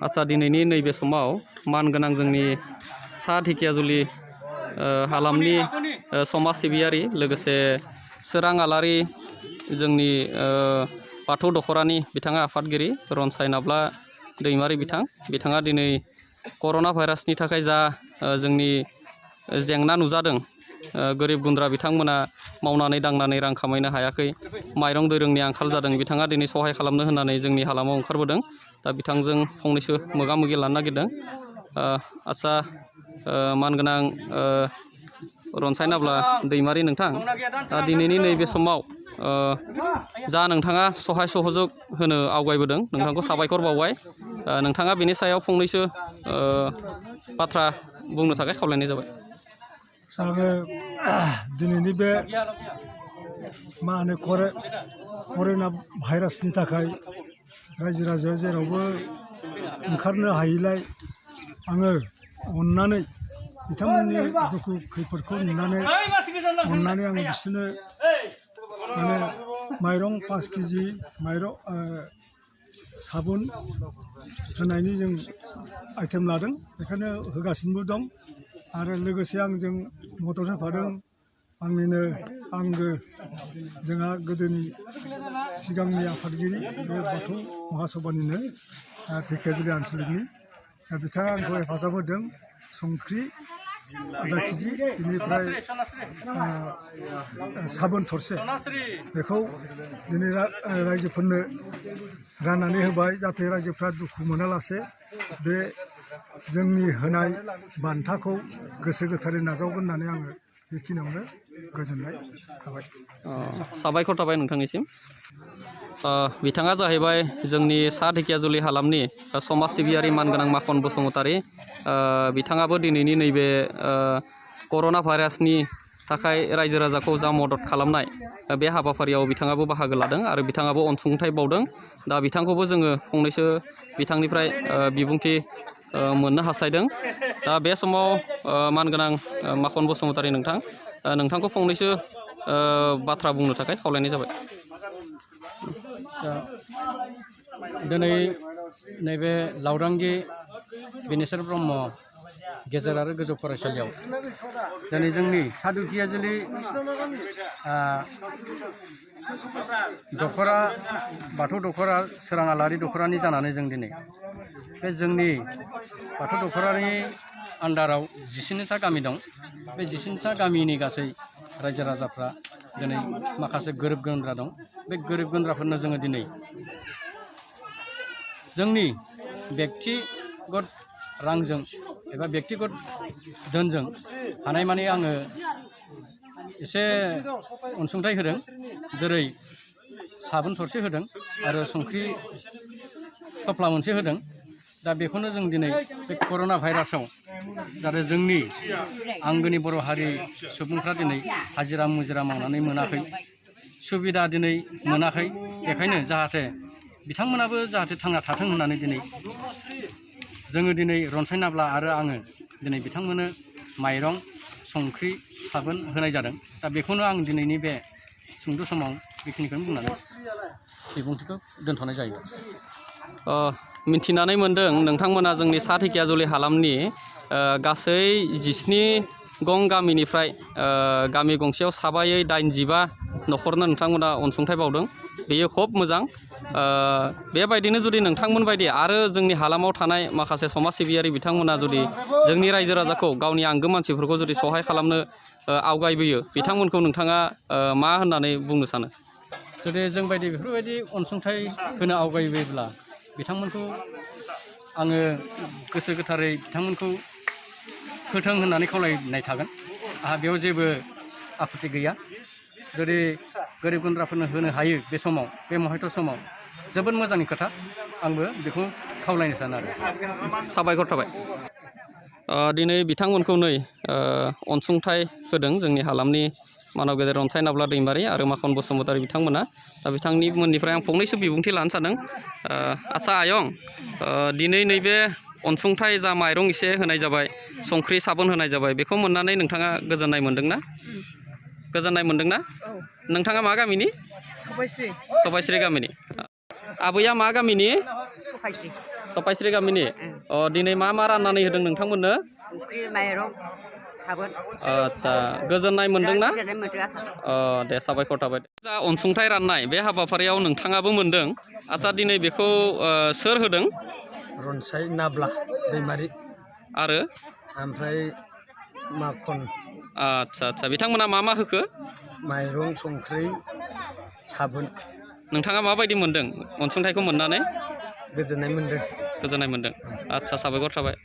आच्चा दिनैनि नैबे समाव मानगोनां जोंनि सा ढेकियाजुलि हालामनि समाज सिबियारि लोगोसे सोरां आलारि जोंनि बाथौ दखरानि बिथाङा आफादगिरि रनसाय नाब्ला दैमारि बिथाङा दिनै कर'ना भाइरासनि थाखाय जा जोंनि जेंना नुजादों गोरिब गुन्द्रा बिथांमोना मावनानै दांनानै रां खामायनो हायाखै माइरं दैरंनि आंखाल जादों बिथाङा दिनै सहाय खालामनो होननानै जोंनि हालामाव ओंखारबोदों दा बिथांजों फंनैसो मोगा मोगि लानो नागिरदों आच्चा मानगोनां रनसाय नाब्ला दैमारि नोंथां दिनैनि नैबे समाव जा नोंथाङा सहाय सहयोग होनो आवगायबोदों नोंथांखौ साबायखर बावबाय नोंथाङा बेनि सायाव फंनैसो बाथ्रा बुंनो थाखाय खावलायनाय जाबाय आङो दिनैनि बे मा होनो कर'ना भाइरासनि थाखाय रायजो राजाया जेरावबो ओंखारनो हायैलाय आङो अननानै बिथांमोननि दुखु खैफोदखौ नुनानै अननानै आङो बिसोरनो माने माइरं 5 केजि माइरं साबुन होनायनि जों आइटेम लादों बेखायनो होगासिनोबो दं आरो लोगोसे आंजों मदद होफादों आंनिनो आंगो जोंहा गोदोनि सिगांनि आफादगिरि बे बाथौ महासभानिनो ढेकियाजुलि आनसलिकनि बिथाङा आंखौ हेफाजाब होदों संख्रि आधा केजि बेनिफ्राय साबोन थरसे बेखौ दिनै रायजोफोरनो राननानै होबाय जाहाथे रायजोफ्रा दुखु मोनालासे बे जोंनि होनाय बान्थाखौ गोसो गोथारै नाजावगोन होननानै आङो बेखिनियावनो गोजोननाय थाबाय साबायखर थाबाय नोंथांनिसिम बिथाङा जाहैबाय जोंनि सा ढेकियाजुलि हालामनि समाज सिबियारि मानगोनां माखन बसुमतारी बिथाङाबो दिनैनि नैबे कर'ना भाइरासनि थाखाय रायजो राजाखौ जा मदद खालामनाय बे हाबाफारियाव बिथाङाबो बाहागो लादों आरो बिथाङाबो अनसुंथाइ बावदों दा बिथांखौबो जोङो फंनैसो बिथांनिफ्राय बिबुंथि मोननो हास्थायदों दा बे समाव मानगोनां माखन बसुमतारी नोंथांखौ फंनैसो बाथ्रा बुंनो थाखाय खावलायनाय जाबाय दिनै नैबे लावदांगि बिनेश्वर ब्रह्म गेजेर आरो गोजौ फरायसालियाव दिनै जोंनि सा ढेकियाजुलि दखरा बाथौ दखरा सोरां आलारि दखरानि जानानै जों दिनै बे जोंनि बाथौ दखरानि आन्दाराव 19था गामि दं बे 19था गामिनि गासै रायजो राजाफ्रा दिनै माखासे गोरिब गुन्द्रा दं बे गोरिब गुन्द्राफोरनो जोङो दिनै जोंनि बेक्तिगत रांजों एबा बेक्तिगत धोनजों हानायमानि आङो एसे अनसुंथाइ होदों जेरै साबोन थरसे होदों आरो संख्रि थफ्ला मोनसे होदों दा बेखौनो जों दिनै बे कर'ना भाइरासाव जाहाथे जोंनि आंगोनि बर' हारि सुबुंफ्रा दिनै हाजिरा मुजिरा मावनानै मोनाखै सुबिदा दिनै मोनाखै बेखायनो जाहाथे बिथांमोनाबो जाहाथे थांना थाथों होननानै दिनै जोङो दिनै रनसाय नाब्ला आरो आङो दिनै बिथांमोननो माइरं संख्रि साबोन होनाय जादों दा बेखौनो आं दिनैनि बे सुंद' समाव बेखिनिखौनो बुंनानै बिबुंथिखौ दोनथ'नाय जायो मिथिनानै मोन्दों नोंथांमोना जोंनि सा ढेकियाजुलि हालामनि गासै 17 गं गामिनिफ्राय गामि गंसेयाव साबायै 85 न'खरनो नोंथांमोना अनसुंथाइ बावदों बेयो खोब मोजां बेबायदिनो जुदि नोंथांमोन बायदि आरो जोंनि हालामाव थानाय माखासे समाज सिबियारि बिथांमोना जुदि जोंनि रायजो राजाखौ गावनि आंगो मानसिफोरखौ जुदि सहाय खालामनो आवगायबोयो बिथांमोनखौ नोंथाङा मा होननानै बुंनो सानो जुदि जोंबायदि बेफोरबायदि अनसुंथाइ होनो आवगायबोयोब्ला बिथांमोनखौ आङो गोसो गोथारै बिथांमोनखौ होथों होननानै खावलायनाय थागोन आंहा बेयाव जेबो आपत्ति गैया जुदि गोरिब गुन्द्राफोरनो होनो हायो बे समाव बे महयथ' समाव जोबोद मोजांनि खोथा आंबो बेखौ खावलायनो सानो आरो साबायखर थाबाय दिनै बिथांमोनखौ नै अनसुंथाइ होदों जोंनि हालामनि मानव गेदेर रनसाय नाब्ला दैमारि आरो माखन बसुमतारी बिथांमोना दा बिथांनि मोननिफ्राय आं फंनैसो बिबुंथि लानो सानदों आच्चा आयं दिनै नैबे अनसुंथाइ जा माइरं एसे होनाय जाबाय संख्रि साबोन होनाय जाबाय बेखौ मोननानै नोंथाङा गोजोननाय मोन्दोंना नोंथाङा मा गामिनि सबाइस्रि गामिनि आबैया मा गामिनि सबाइस्रि गामिनि अ दिनै मा राननानै होदों नोंथांमोननो आदसा गोजोननाय मोनदोंना दे साबायखर थाबाय जा अनसुंथाइ राननाय बे हाबाफारियाव नोंथाङाबो मोनदों आदसा दिनै बेखौ सोर होदों रनसाय नाब्ला दैमारि आरो ओमफ्राय माखन आदसा बिथांमोना मा होखो माइरं संख्रि साबोन नोंथाङा माबायदि मोनदों अनसुंथाइखौ मोननानै गोजोननाय मोनदों आदसा साबायखर थाबाय